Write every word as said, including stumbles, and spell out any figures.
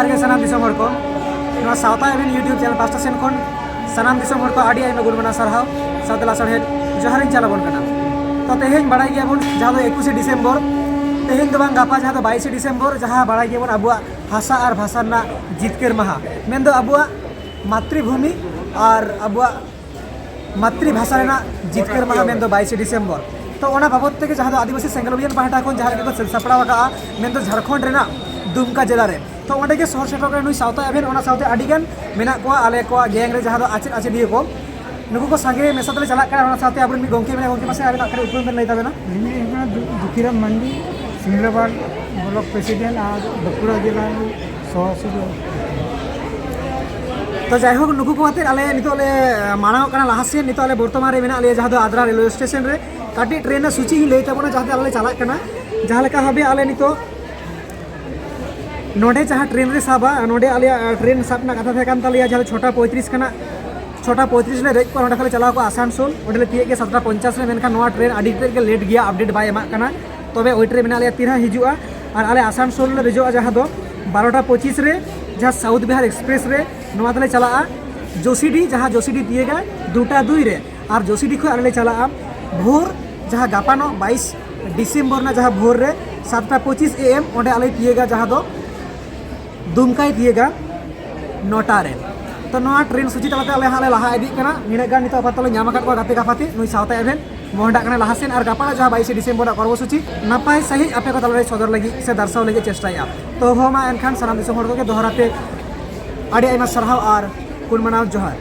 ᱡᱚᱦᱟᱨ ᱜᱮ ᱥᱟᱱᱟᱢ ᱫᱤᱥᱚᱢ ᱦᱚᱲ ᱠᱚ᱾ ᱱᱚᱣᱟ ᱥᱟᱶᱛᱟ ᱮᱵᱷᱮᱱ YouTube channel ᱯᱟᱥᱴᱟ ᱥᱮᱱ ᱠᱷᱚᱱ ᱥᱟᱱᱟᱢ ᱫᱤᱥᱚᱢ ᱦᱚᱲ ᱠᱚ ᱟᱹᱰᱤ ᱟᱭᱢᱟ ᱜᱩᱱ ᱢᱟᱱᱟᱣ ᱥᱟᱨᱦᱟᱣ ᱥᱟᱶᱛᱮ ᱞᱟᱥᱟᱲᱦᱮᱫ ᱡᱚᱦᱟᱨᱤᱧ ᱪᱟᱞ ᱟᱵᱚᱱ ᱠᱟᱱᱟ᱾ ᱛᱚ ᱛᱮᱦᱮᱧ ᱵᱟᱲᱟᱭ ᱜᱮᱭᱟᱵᱚᱱ ᱡᱟᱦᱟᱸ ᱫᱚ ᱮᱠᱩᱥᱮ ᱰᱤᱥᱮᱢᱵᱚᱨ, ᱛᱮᱦᱮᱧ ᱫᱚ ᱵᱟᱝ ᱜᱟᱯᱟ ᱡᱟᱦᱟᱸ ᱫᱚ ᱵᱟᱭᱤᱥᱮ ᱰᱤᱥᱮᱢᱵᱚᱨ, ᱡᱟᱦᱟᱸ ᱵᱟᱲᱟᱭ ᱜᱮᱭᱟᱵᱚᱱ ᱟᱵᱚᱣᱟᱜ ᱵᱷᱟᱥᱟ ᱟᱨ ᱵᱷᱟᱥᱟ ᱨᱮᱱᱟᱜ ᱡᱤᱛᱠᱟᱹᱨ ᱢᱟᱦᱟ, ᱢᱮᱱᱫᱚ ᱟᱵᱚᱣᱟᱜ ᱢᱟᱛᱨᱤᱵᱷᱩᱢᱤ ᱟᱨ ᱟᱵᱚᱣᱟᱜ ᱢᱟᱛᱨᱤ ᱵᱷᱟᱥᱟ ᱨᱮᱱᱟᱜ ᱡᱤᱛᱠᱟᱹᱨ ᱢᱟᱦᱟ ᱢᱮᱱᱫᱚ ᱵᱟᱭᱤᱥᱮ ᱰᱤᱥᱮᱢᱵᱚᱨ᱾ ᱛᱚ ᱚᱱᱟ ᱵᱟᱵᱚᱫ ᱛᱮᱜᱮ ᱡᱟᱦᱟᱸ ᱫᱚ ᱟᱹᱫᱤᱵᱟᱹᱥᱤ ᱥᱮᱸᱜᱮᱞ ᱚᱵᱷᱤᱭᱟᱱ ᱯᱟᱦᱴᱟ ᱠᱷᱚᱱ ᱡᱟᱦᱟᱸ ᱞᱮᱠᱟ ᱠᱚ ᱥᱟᱹᱛ ᱥᱟᱯᱲᱟᱣ ᱟᱠᱟᱫᱼᱟ, ᱢᱮᱱᱫᱚ ᱡᱷᱟᱲᱠᱷᱚᱸᱰ ᱨᱮᱱᱟᱜ ᱫᱩᱢᱠᱟ ᱡᱮᱞᱟ ᱨᱮ, ᱛᱚ ᱚᱸᱰᱮ ᱜᱮ ᱥᱚᱦᱚᱨ ᱥᱮᱴᱮᱨ ᱠᱟᱱᱟ ᱱᱩᱭ ᱥᱟᱶᱛᱟ ᱮᱵᱷᱮᱱ᱾ ᱚᱱᱟ ᱥᱟᱶᱛᱮ ᱟᱹᱰᱤ ᱜᱟᱱ ᱢᱮᱱᱟᱜ ᱠᱚᱣᱟ ᱟᱞᱮ ᱠᱚᱣᱟᱜ ᱜᱮᱝ ᱨᱮ, ᱡᱟᱦᱟᱸ ᱫᱚ ᱟᱪᱮᱫ ᱟᱪᱮᱫᱤᱭᱟᱹ ᱠᱚ, ᱱᱩᱠᱩ ᱠᱚ ᱥᱟᱸᱜᱮ ᱢᱮᱥᱟ ᱛᱮᱞᱮ ᱪᱟᱞᱟᱜ ᱠᱟᱱᱟ᱾ ᱚᱱᱟ ᱥᱟᱶᱛᱮ ᱟᱵᱚᱨᱮᱱ ᱢᱤᱫ ᱜᱚᱢᱠᱮ ᱢᱮᱱᱟᱭᱟ, ᱜᱚᱢᱠᱮ ᱢᱟᱥᱮ ᱟᱵᱮᱱᱟᱜ ᱠᱟᱹᱴᱤᱡ ᱩᱯᱨᱩᱢ ᱵᱮᱱ ᱞᱟᱹᱭ ᱛᱟᱵᱮᱱᱟ᱾ ᱤᱧ ᱦᱩᱭᱩᱜ ᱠᱟᱱᱟ ᱫᱩ- ᱫᱩᱠᱷᱤᱨᱟᱢ ᱢᱟᱱᱰᱤ, ᱥᱤᱢᱞᱟᱹᱯᱟᱲ ᱵᱞᱚᱠ ᱯᱨᱮᱥᱤᱰᱮᱱᱴ ᱟᱨ ᱵᱟᱸᱠᱩᱲᱟ ᱡᱮᱞᱟ ᱨᱮᱱ ᱥᱚᱦᱚ ᱥᱚᱫᱚᱨ᱾ ᱛᱚ ᱡᱟᱭᱦᱳᱠ, ᱱᱩᱠᱩ ᱠᱚ ᱟᱛᱮᱫ ᱟᱞᱮ ᱱᱤᱛᱚᱜ ᱞᱮ ᱢᱟᱲᱟᱝ ᱚᱜ ᱠᱟᱱᱟ ᱞᱟᱦᱟ ᱥᱮᱫ᱾ ᱱᱤᱛᱚᱜ ᱟᱞᱮ ᱵᱚᱨᱛᱚᱢᱟᱱ ᱨᱮ ᱢᱮᱱᱟᱜ ᱞᱮᱭᱟ ᱡᱟᱦᱟᱸ ᱫᱚ ᱟᱫᱽᱨᱟ ᱨᱮᱞᱣᱮ ᱥᱴᱮᱥᱚᱱ ᱨᱮ᱾ ᱠᱟᱹᱴᱤᱡ ᱴᱨᱮᱱ ᱨᱮᱱᱟᱜ ᱥᱩᱪᱤ ᱤᱧ ᱞᱟᱹᱭ ᱛᱟᱵᱚᱱᱟ, ᱡᱟᱦᱟᱸ ᱛᱮ ᱟᱞᱮ ᱞᱮ ᱪᱟᱞᱟᱜ ᱠᱟᱱᱟ᱾ ᱡᱟᱦᱟᱸ ᱞᱮᱠᱟ ᱵᱷᱟᱵᱮ ᱟᱞᱮ ᱱᱤᱛᱚᱜ ᱱᱚᱰᱮ ᱡᱟᱦᱟᱸ ᱴᱨᱮᱱ ᱨᱮ ᱥᱟᱵᱟ, ᱱᱚᱰᱮ ᱟᱞᱮᱭᱟᱜ ᱴᱨᱮᱱ ᱥᱟᱵ ᱨᱮᱱᱟᱜ ᱠᱟᱛᱷᱟ ᱛᱟᱦᱮᱸ ᱠᱟᱱ ᱛᱟᱞᱮᱭᱟ ᱡᱟᱦᱟᱸ ᱫᱚ ᱪᱷᱚᱴᱟ ᱯᱚᱸᱭᱛᱨᱤᱥ ᱠᱟᱱᱟ, ᱪᱷᱚᱴᱟ ᱯᱚᱸᱭᱛᱨᱤᱥ ᱞᱮ ᱫᱮᱡ ᱠᱚᱜᱼᱟ, ᱱᱚᱸᱰᱮ ᱠᱷᱚᱱ ᱞᱮ ᱪᱟᱞᱟᱣ ᱠᱚᱜᱼᱟ ᱟᱥᱟᱱᱥᱳᱞ᱾ ᱚᱸᱰᱮ ᱞᱮ ᱛᱤᱭᱳᱜ ᱜᱮᱭᱟ ᱥᱟᱛᱴᱟ ᱯᱚᱧᱪᱟᱥ ᱨᱮ, ᱢᱮᱱᱠᱷᱟᱱ ᱱᱚᱣᱟ ᱴᱨᱮᱱ ᱟᱹᱰᱤ ᱛᱮᱫ ᱜᱮ ᱞᱮᱴ ᱜᱮᱭᱟ, ᱟᱯᱰᱮᱴ ᱵᱟᱭ ᱮᱢᱟᱜ ᱠᱟᱱᱟ᱾ ᱛᱚᱵᱮ ᱳᱭᱮᱴ ᱨᱮ ᱢᱮᱱᱟᱜ ᱞᱮᱭᱟ ᱛᱤᱱ ᱦᱟᱸᱜ ᱦᱤᱡᱩᱜᱼᱟ᱾ ᱟᱨ ᱟᱞᱮ ᱟᱥᱟᱱᱥᱳᱞ ᱞᱮ ᱫᱮᱡᱚᱜᱼᱟ ᱡᱟᱦᱟᱸ ᱫᱚ ᱵᱟᱨᱚᱴᱟ ᱯᱚᱸᱪᱤᱥ ᱨᱮ, ᱡᱟᱦᱟᱸ ᱥᱟᱣᱩᱛᱷ ᱵᱤᱦᱟᱨ ᱮᱠᱥᱯᱨᱮᱥ ᱨᱮ, ᱱᱚᱣᱟ ᱛᱮᱞᱮ ᱪᱟᱞᱟᱜᱼᱟ ᱡᱳᱥᱤᱰᱤ, ᱡᱟᱦᱟᱸ ᱡᱳᱥᱤᱰᱤ ᱛᱤᱭᱟᱹᱜᱟ ᱫᱩᱴᱟ ᱫᱩᱭ ᱨᱮ᱾ ᱟᱨ ᱡᱳᱥᱤᱰᱤ ᱠᱷᱚᱱ ᱟᱞᱮ ᱞᱮ ᱪᱟᱞᱟᱜᱼᱟ ᱵᱷᱳᱨ, ᱡᱟᱦᱟᱸ ᱜᱟᱯᱟᱱᱚᱜ ᱵᱟᱭᱤᱥ ᱰᱤᱥᱮᱢᱵᱚᱨ ᱨᱮᱱᱟᱜ ᱡᱟᱦᱟᱸ ᱵᱷᱳᱨ ᱨᱮ ᱥᱟᱛᱴᱟ ᱯᱚᱸᱪᱤᱥ ᱮ ᱮᱢ, ᱚᱸᱰᱮ ᱟᱞᱮ ᱛᱤᱭᱟᱹᱜᱟ ᱡᱟᱦᱟᱸ ᱫᱚ ᱫᱩᱢᱠᱟᱭ ᱛᱤᱭᱟᱹᱜᱟ ᱱᱚᱴᱟ ᱨᱮ᱾ ᱛᱚ ᱱᱚᱣᱟ ᱴᱨᱮᱱ ᱥᱩᱪᱤ ᱛᱟᱞᱟᱛᱮ ᱟᱞᱮ ᱦᱟᱸᱜ ᱞᱮ ᱞᱟᱦᱟ ᱤᱫᱤᱜ ᱠᱟᱱᱟ᱾ ᱱᱤᱱᱟᱹᱜ ᱜᱟᱱ ᱱᱤᱛᱚᱜ ᱟᱯᱟᱛᱚᱛᱚ ᱞᱮ ᱧᱟᱢ ᱟᱠᱟᱫ ᱠᱚᱣᱟ ᱜᱟᱛᱮ ᱜᱟᱯᱟᱛᱮ᱾ ᱱᱩᱭ ᱥᱟᱶᱛᱟ ᱮᱵᱷᱮᱱ ᱢᱚᱦᱰᱟᱜ ᱠᱟᱱᱟ ᱞᱟᱦᱟ ᱥᱮᱱ, ᱟᱨ ᱜᱟᱯᱟ ᱡᱟᱦᱟᱸ ᱵᱟᱭᱤᱥᱮ ᱰᱤᱥᱮᱢᱵᱚᱨ ᱨᱮᱱᱟᱜ ᱠᱚᱨᱢᱚᱥᱩᱪᱤ ᱱᱟᱯᱟᱭ ᱥᱟᱺᱦᱤᱡ ᱟᱯᱮ ᱠᱚ ᱛᱟᱞᱟᱨᱮ ᱥᱚᱫᱚᱨ ᱞᱟᱹᱜᱤᱫ ᱥᱮ ᱫᱟᱨᱥᱟᱣ ᱞᱟᱹᱜᱤᱫ ᱪᱮᱥᱴᱟᱭᱟ᱾ ᱛᱚ ᱦᱚᱸ ᱢᱟ ᱮᱱᱠᱷᱟᱱ ᱥᱟᱱᱟᱢ ᱫᱤᱥᱚᱢ ᱦᱚᱲ ᱠᱚᱜᱮ ᱫᱚᱦᱲᱟ ᱛᱮ ᱟᱹᱰᱤ ᱟᱭᱢᱟ ᱥᱟᱨᱦᱟᱣ ᱟᱨ ᱜᱩᱱ ᱢᱟᱱᱟᱣ ᱡᱚᱦᱟᱨ᱾